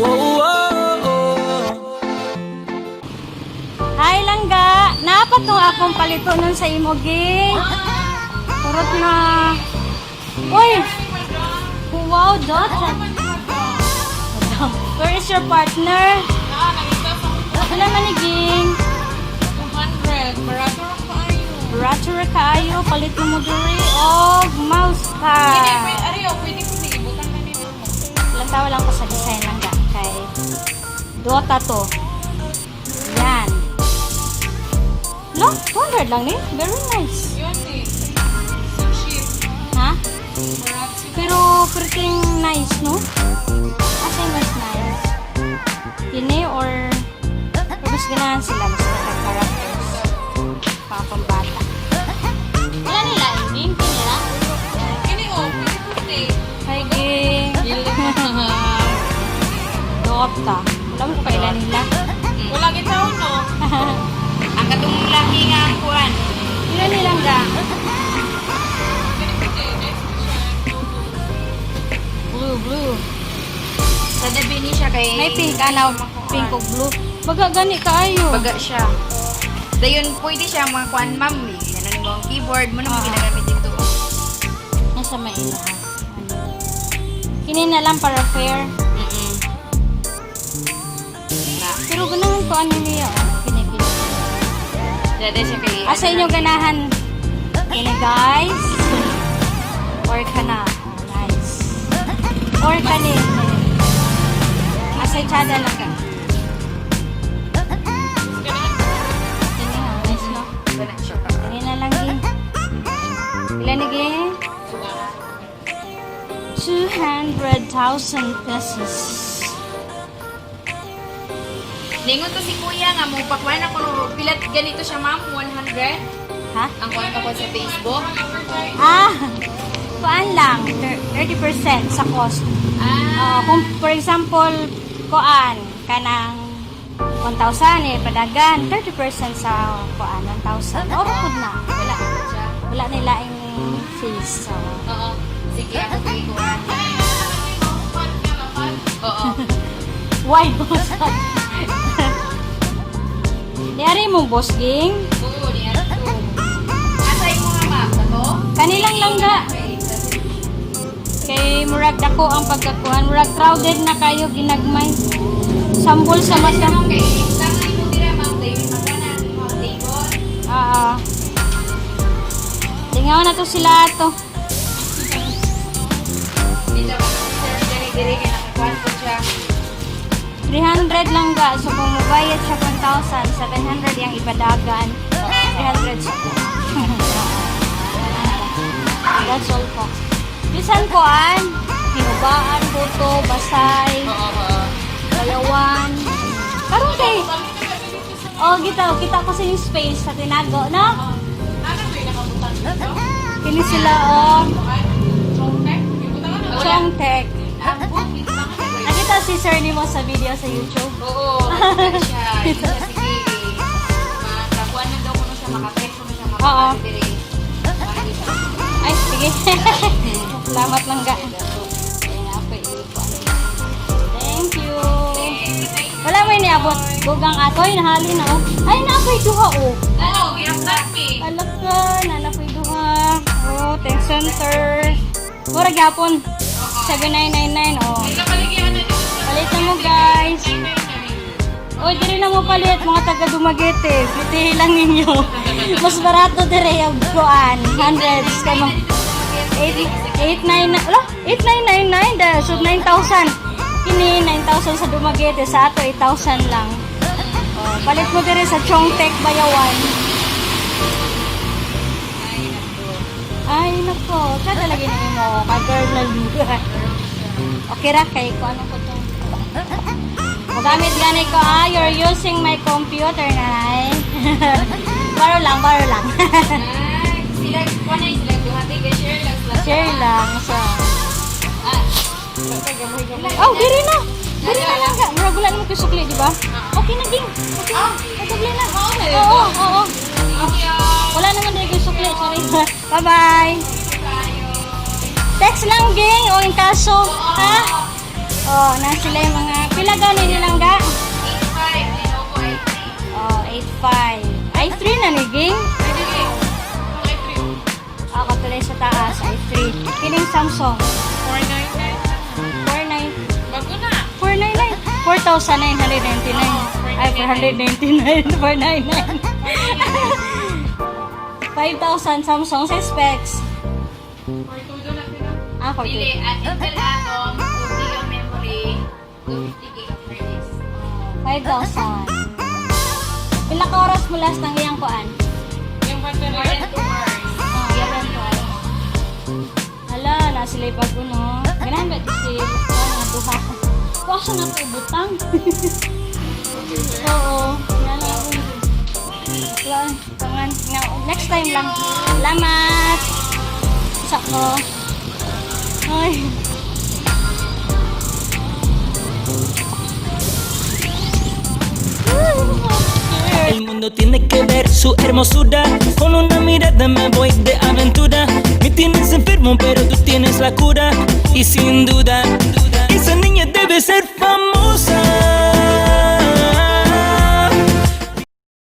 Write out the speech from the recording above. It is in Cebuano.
Oh. Hi, Langga! Naa pa tong akong palitonon sa imo, Ging. Turot na. Uy! Wow, Dot! Where is your partner? Wala man ni Ging. 200. Barato ra kaayo. Barato ra kaayo. Palit mo mo diri. Og mouse pad. Ari, oh, pwede ko ibutang na nimo. Lantawa lang ko sa design lang ga. Kay Dota to. Yan. No? 200 lang ni. Very nice. Yun eh. So cheap. Ha? Barato. Pero freaking nice, no? Asa yung mas nice? Kini or mas ganahan sila, mas naka characters. Pambata. Wala nila, ging nila. Kini oh, pwede ko ni. Hi, Ging. Dota. Wala mo kailan nila. Wala gitaw no. Ang katong laki nga ang kuan. Ilan nilang ga? Kini ko ni, nice ko siya. Blue, blue. Sa dabi ni siya kay May pink, ano, pink o blue. Baga gani kaayo. Baga siya. Dayon pwede siya mga kuan, ma'am. Eh. Ano nimo ang keyboard mo naman ginagamit dito. Nasa maila. Kini na lang para fair. Na. Pero ganahan ko ano niya. Oh. Kini, kini. Dada siya kay Asa inyo ganahan? Kini, guys. Or kana. Oh, nice. Or kani. Asa tsada lang ka. Kini, oh, nice no? Wala siya. Kini na lang gi. Ilan ni gi? 200,000 pesos. Ningon to si kuya nga mo pakuan ako no pilat ganito siya, ma'am, 100. Ha? Ang kuan ko sa Facebook. Ah, kuan lang, 30% sa cost. Ah, Kung for example, kuan, kanang 1,000 eh, padagan, 30% sa kuan, 1,000. Oro pud na. Wala siya. Wala nila yung fees. So, Oo. Sige, ako kay kuan. Oo. Why boss? Yari mo, boss ging. Oo, niya to. Asa imo nga, ma'am? Kato? Kanilang langga. Kay murag dako ang pagkakuan. Murag crowded na kayo ginagmay. Sambol sa mata. Kay tama nimo dira, ma'am, dayon magana mo table. Ah. Tingaw na to sila to. Di siya sir diri diri kay nakakuan ko siya. 300 lang ga. So kung mubayad siya 1,000, 700 yung ipadagan. 300 sa ko. That's all po. Bisan kuan, Hinubaan, Buto, Basay, Oo, oo. Bayawan. Karon kay Oh, kita kita ko sa yung space sa tinago, no? Ano ba yung nakabutang dito? Kini sila oh, Chongtek? Ibutangan na. Chongtek. Ang book, ibutangan na ba yun? Nakita si sir nimo sa video sa YouTube. Oo, nakita siya. Hindi siya, sige. Makakuan na daw kuno siya, makatrip kuno siya, Oo. makakuan diri. Ano siya? Ay, sige. Salamat lang ga. Ayun, ako ikuan. Thank you. Wala may niabot. Gugang atoy, nahali na oh. Ay, naapoy duha oh. Oo, giapdan mi. Alak ka, nanapoy duha. Oh, tech center. Mura gyapon. 7999 oh. Ay, napaligyan na dito sa Palit na mo, guys. 999. Oy, diri na mo palit mga taga Dumaguete. Plitihi lang ninyo. Mas barato dire ang kuan. Hundreds kay mo. 8 8 9 ala, 8999 da so 9,000. Kini 9,000 sa Dumaguete, sa ato 8,000 lang. Oh, palit mo dire sa Chongtek Bayawan. Ay nako, kada lagi na imo ka girl na lugar. Okay ra kay ko ano ko to. Magamit gani ko ah, you're using my computer na. Baro lang, baro lang. Ah, sila, kuan na sila duha kay share lang sila. Share lang sa Ah, Oh, diri na. Diri na lang ka. Murag wala naman sukli, di ba? Okay na ging. Okay. Nagubli na. Oo, oo. Wala naman diri ko'y sukli. Sorry. Bye-bye. Text lang ging o in kaso, ha? Oh, na sila yung mga pila Pila gani nilang ga? 8.5, Lenovo i3. Oh, 8.5. i3 na ni ging. Ay, dili. Kung i3. Ako tuloy sa taas, i3. Kining Samsung, 499. 49 Bago na. 499. 4,999. Ay, 499. 499. 5,000 Samsung sa specs. 4.2 doon natin ah. Ah, 42. Dili, at Intel Atom, 2 gig ang memory, 250 gig of hard disk. 5,000. Pila ka oras mo last ang iyang kuan? Yung battery. More than 2 hours. Ah, more than 2 hours. Hala, na sila bago no. Ganahan ba di si mga duha? Kuha na ko ibutang. Oo, ganahan ako. Wala, tangan. Next time lang. Salamat. Sa ko. Ay. El mundo tiene que ver su hermosura. Con una mirada me voy de aventura. Me tienes enfermo, pero tú tienes la cura. Y sin duda,